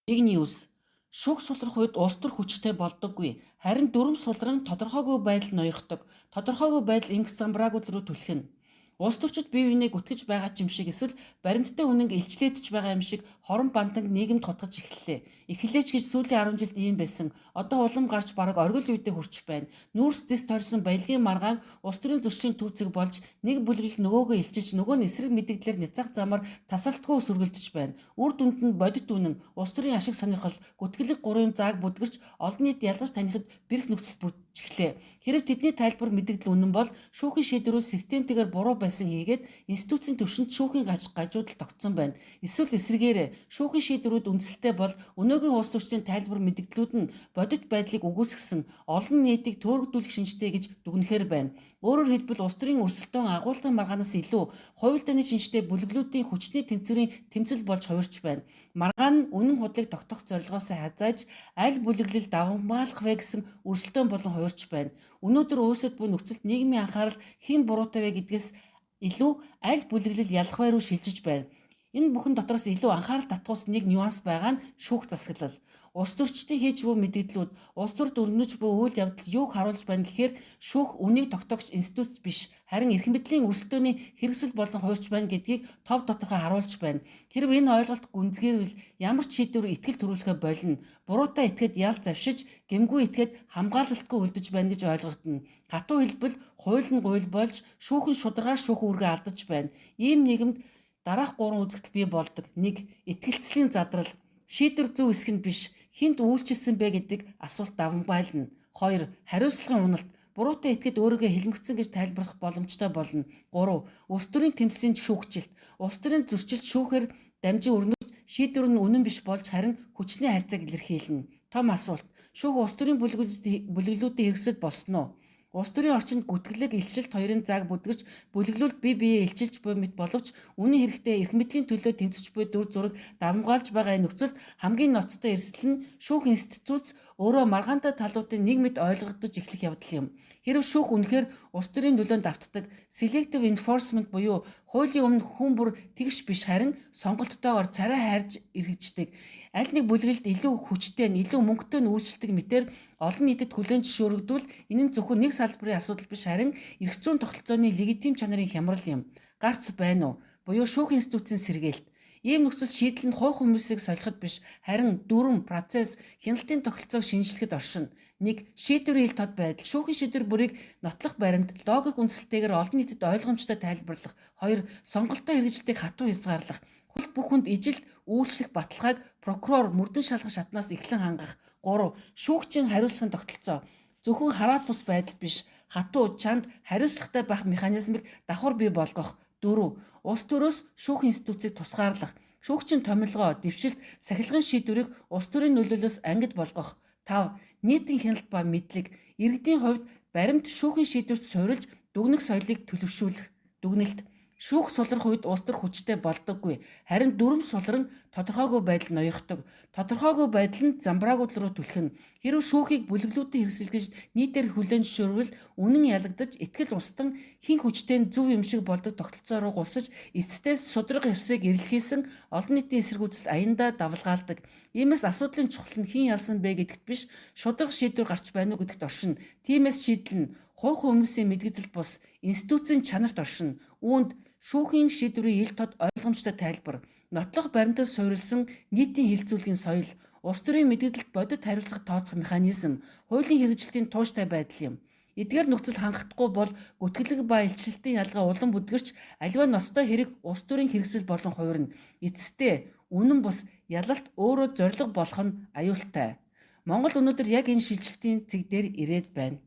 Big News. Шүүх сулрах үед улс төр хүчтэй болдоггүй. Харин дүрэм сулран тодорхойгүй байдал ноёрхдог. Тодорхойгүй байдал эмх замбраагуул руу түлхэнэ. Улс төрчид бие биенээ гүтгэж байгаа ч юм шиг эсвэл баримттай үнэнг илчлээдэж байгаа юм шиг хорон банданг нийгэмд хутгаж эхэллээ. Эхэллээ ч гэж сүүлийн 10 жилд ийм байсан. Одоо улам гарч бараг оргил үедээ хүрч байна. Нүүрс зэс тойрсон баялагын маргаан улс төрийн зөрчлийн төв зэг болж нэг бүлэглэл нөгөөгөө илчилж, нөгөө нь эсрэг мэдэгдлээр няцаах замаар тасралтгүй сөргөлдөж байна. Үр дүнд нь бодит үнэн, улс төрийн ашиг сонирхол, гүтгэлэг гурвын зааг бүдгэрч олон нийт ялгаж танихад бэрх нөхцөл бүрдчихлээ. Хэрэв тэдний тайлбар мэдэгдэл үнэн бол шүүхийн шийдвэрүүд системтэйгээр буруу байсан хийгээд институцийн түвшинд шүүхийн гажуудал тогтсон байна. Эсвэл эсрэгээрээ шүүхийн шийдвэрүүд үндсэлтэй бол өнөөгийн улс төрчдийн тайлбар мэдэгдлүүд нь бодит байдлыг үгүйсгэсэн, олон нийтийг төөрөгдүүлэх шинжтэй гэж дүгнэхээр байна. Өөрөөр хэлбэл, улс төрийн өрсөлдөөн агуулгын маргаанаас илүү хувилдааны шинжтэй бүлэглүүдийн хүчний тэнцвэрийн тэмцэл болж хувирч байна. Маргаан нь үнэн худлыг тогтоох зорилгоос хазайж аль бүлэглэл давамгаалах вэ гэсэн өрсөлдөөн болон хувирч байна. Өнөөдөр үүсэт буй нөхцөлд нийгмийн анхаарал хэн буруутай вэ гэдгээс илүү аль бүлэглэл ялах вэ рүү шилжиж байна. Энэ бүхэн дотроос илүү анхаарал татгуулсан нэг нюанс байгаа нь шүүх засаглал. Улс төрчдийн хийж буй мэдэгдлүүд, улс төрд өрнөж буй үйл явдал юуг харуулж байна гэхээр шүүх үнийг тогтоогч институт биш, харин эрх мэдлийн өрсөлдөөний хэрэгсэл болон хувирч байна гэдгийг тов тодорхой харуулж байна. Хэрэв энэ ойлголт гүнзгийрвэл ямар ч шийдвэр итгэл төрүүлэхээ болно. Буруутай этгээд ял завшиж, гэмгүй этгээд хамгаалалтгүй үлдэж байна гэж ойлгогдоно. Хатуу хэлбэл, хууль нь гуйл болж, шүүх нь шударгаар шүүх үүргээ алдаж байна. Ийм нийгэмд дараах гурван үзэгдэл бий болдог. 1. Итгэлцлийн задрал. Шийдвэр зөв эсэх нь биш, хэнд үйлчилсэн бэ гэдэг асуулт давамгайлна. 2. Хариуцлагын уналт. Буруутай этгээд өөрийгөө хилмигдсэн гэж тайлбарлах боломжтой болно. 3. Улс төрийн тэмцлийн шүүгчлэлт. Улс төрийн зөрчилд шүүхээр дамжин өрнөж шийдвэр нь үнэн биш болж харин хүчний харьцааг илэрхийлнэ. Том асуулт. Шүүх улс төрийн бүлэглүүдийн хэрэгсэл болсон уу? Улс төрийн орчинд гүтгэлэг, илчилт хоёрын зааг бүдгэрч, бүлэглүүлд бие биеэ илчилж буй мэт боловч үнэн хэрэгтээ эрх мэдлийн төлөө тэмцэж буй дүр зураг давамгаалж байгаа энэ нөхцөлд хамгийн ноцтой эрсдэл нь шүүх институтс өөрөө маргаантай талуудын нэг мэт ойлгогдож эхлэх явдал юм. Хэрэв шүүх үнэхээр улс төрийн нөлөөнд автдаг selective enforcement буюу хуулийн өмнө хүн бүр тэгш биш, харин сонголттойгоор царай хайрж эргэждэг, аль нэг бүлэглэлд илүү хүчтэй нь, илүү мөнгөтэй нь үйлчилдэг мэтээр олон нийтэд хүлээн зөвшөөрөгдвөл энэ нь зөвхөн нэг салбарын асуудал биш, харин эрх зүйн тогтолцооны легитим чанарын хямрал юм. Гарц байна уу? Буюу шүүх институцийн сэргээлт. Ийм нөхцөл шийдэл нь хувь хүмүүсийг солиход биш, харин дүрэм, процесс, хяналтын тогтолцоог шинжлэхэд оршино. 1. Шийдвэрийн ил тод байдал. Шүүхийн шийдвэр бүрийг нотлох баримт, логик үндэслэлтэйгээр олон нийтэд ойлгомжтой тайлбарлах. 2. Сонголттой хэрэгжилтийг хатуу хязгаарлах. Хууль бүх хүнд ижил үйлчлэх баталгааг прокурор, мөрдөн шалгах шатнаас эхлэн хангах. 3. Шүүгчийн хариуцлагын тогтолцоо. Зөвхөн хараат бус байдал биш, хатуу, чанд, хариуцлагатай байх механизмыг давхар бий болгох. 4. Улс төрөөс шүүх институцийг тусгаарлах. Шүүгчийн томилгоо, дэвшилт, сахилгын шийдвэрийг улс төрийн нөлөөллөөс ангид болгох. 5. Нийтийн хяналт ба мэдлэг. Иргэдийн хувьд баримт, шүүхийн шийдвэрт суурилж дүгнэх соёлыг төлөвшүүлэх. Дүгнэлт. Шүүх сулрах үед улс төр хүчтэй болдоггүй. Харин дүрэм сулран тодорхойгүй байдал ноёрхдог. Тодорхойгүй байдал нь замбраагуул руу түлхэнэ. Хэрэв шүүхийг бүлэглүүдийн хэрэгсэл гэж нийтээр хүлээн зөвшөөрвөл үнэн ялагдаж, итгэл устан хэн хүчтэй нь зөв юм шиг болдог тогтолцоо руу гулсаж, эцэстээ шударга ёсыг эрэлхийлсэн олон нийтийн эсэргүүцэл аяндаа давлгаалдаг. Иймээс асуудлын чухал нь хэн ялсан бэ гэдэгт биш, шударга шийдвэр гарч байна уу гэдэгт оршино. Тиймээс шийдэл нь хувь хүмүүсийн мэдгэдэл бус институцийн чанарт оршино. Үүнд шүүхийн шийдвэрийн ил тод ойлгомжтой тайлбар, нотлох баримтад суурилсан нийтийн хэлэлцүүлгийн соёл, улс төрийн мэдгэдэлд бодит хариуцлага тооцох механизм, хуулийн хэрэгжилтийн тууштай байдал юм. Эдгээр нөхцөл хангахдаггүй бол гүтгэлэг ба илчилтийн ялгаа улам бүдгэрч, аливаа ноцтой хэрэг улс төрийн хэрэгсэл болон хувирна. Эцэстээ үнэн бус ялалт өөрөө зорилго болох нь аюултай. Монгол өнөөдөр яг энэ шилжилтийн цэг дээр ирээд байна.